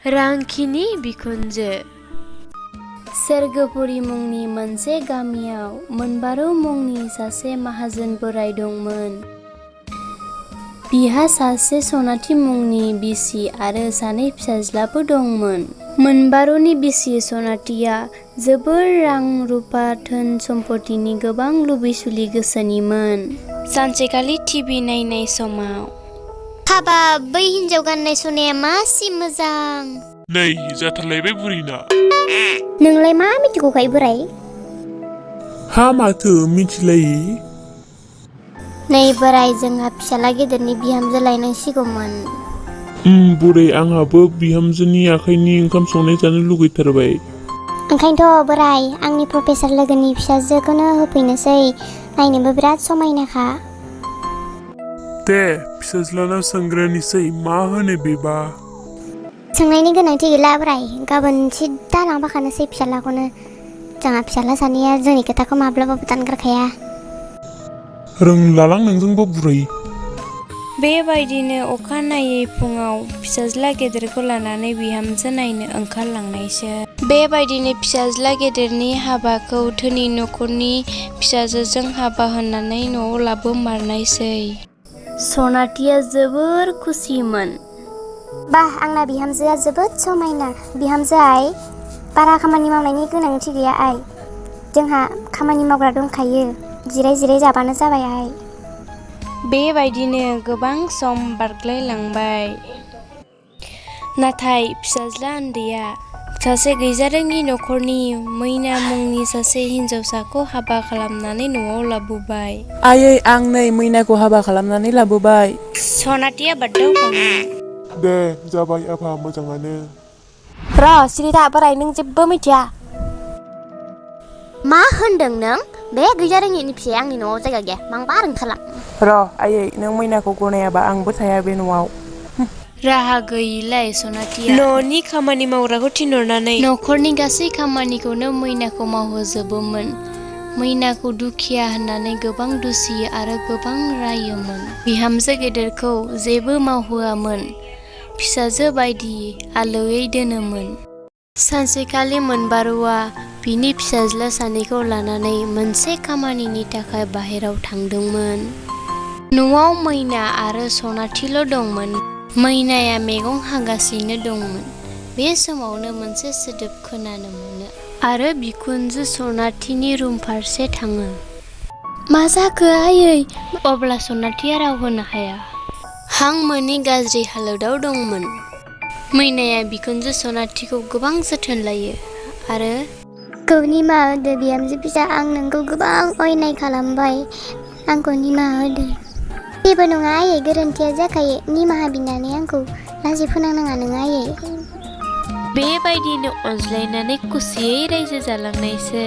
रांखिनि बिखुनजो। सोरगोपुरि मुंनि मोनसे गामियाव मोनबारु मुंनि सासे माहाजोन बोराय दंमोन। बिहा सासे सनाथि मुंनि बिसि आरो सानै फिसाज्लाबो दंमोन। मोनबारुनि बिसि सनाथिया जोबोर रां रुपा धोन सम्पतिनि गोबां लुबैसुलि गोसोनिमोन। सानसेखालि टिभि नायनाय समाव हाबाब बै हिनजाव गाननाय सनाया मासि मोजां। नै जाथारलायबाय बुरैना। नोंलाय मा मिथिगौखाय बोराय? हा माथो मिथिलायि? नै बोराय जोंहा फिसाला गेदेरनि बिहामजो लायनांसिगौमोन। बुरै आंहाबो बिहामजोनि आखाइनि ओंखाम संनाय जानो लुगैथारबाय। ओंखायनोथ' बोराय आंनि प्रफेसार लोगोनि फिसाजोखौनो होफैनोसै, नायनोबो बिराद समायनाखा। दे फिसाज्लानाव सोंग्रोनोसै मा होनो बेबा। सोंनायनि गोनांथि गैला बोराय, गाबोन सिद्दा लांफाखानोसै फिसालाखौनो। जोंहा फिसाला सानैया जोंनि खोथाखौ माब्लाबाबो दानगारखाया। रोंलालां नोंजोंबो बुरै। बेबायदिनो अखानायै फुङाव फिसाज्ला गेदेरखौ लानानै बिहामजो नायनो ओंखारलांनायसै। बेबायदिनो फिसाज्ला गेदेरनि हाबाखौ धोनि नखरनि फिसाजोजों हाबा होनानै न'आव लाबोमारनायसै। सनाथिया जोबोर खुसिमोन। बाह आंना बिहामजोआ जोबोद समायना। बिहामजो आइ, बारा खामानि मावनायनि गोनांथि गैया आइ। जोंहा खामानि मावग्रा दंखायो, जिराय जिराय जाबानो जाबाय आइ। बेबायदिनो गोबां सम बारग्लायलांबाय। नाथाय फिसाज्ला उन्दैया सासे गैजारोङि नखरनि मैना मुंनि सासे हिनजावसाखौ हाबा खालामनानै न'आव लाबोबाय। आयै आं नै मैनाखौ हाबा खालामनानै लाबोबाय। सनाथिया बाददावखाङो। दे जाबाय आफा मोजाङानो। र' सिरिथा बोराय, नों जेबो मिथिया। मा होनदों नों? बे गैजारोङिनि फिसाया आंनि न'आव जायगा गैया, मांबा ओंखारलां। र' आयै नों मैनाखौ गनायाबा आंबो थाया बे न'आव। राहा गैयिलाय सनाथिया न'नि खामानि मावग्राखौ थिनहरनानै नखरनि गासै खामानिखौनो मैनाखौ मावहोजोबोमोन। मैनाखौ दुखिया होननानै गोबां दुसियो आरो गोबां रायोमोन। बिहामजो गेदेरखौ जेबो मावहोआमोन, फिसाजो बायदि आलोयै दोनोमोन। सानसेखालि मोनबारुआ बिनि फिसाज्ला सानैखौ लानानै मोनसे खामानिनि थाखाय बाहेराव थांदोंमोन। न'आव मैना आरो सनाथिल' दंमोन। मैनाया मैगं हागासिनो दंमोन। बे समावनो मोनसे सोदोब खोनानो मोनो आरो बिखुनजो सनाथिनि रुम फारसे थाङो। मा जाखो आयै? अब्ला सनाथिया राव होनो हाया। हां मोनि गाज्रि हालोदाव दंमोन। मैनाया बिखुनजो सनाथिखौ गोबां जोथोन लायो आरो आंखौ निमाहा होदो बिहामजो फिसा, आं नोंखौ गोबां अयनाय खालामबाय, आंखौ निमाहा होदो। जेबो नङा आयै, गोरोन्थिया जाखायो, निमाहा बिनानै आंखौ लाजि फोनांनाङा नोङो आयै। बेबायदिनो अनज्लायनानै खुसियै रायजो जालांनायसै।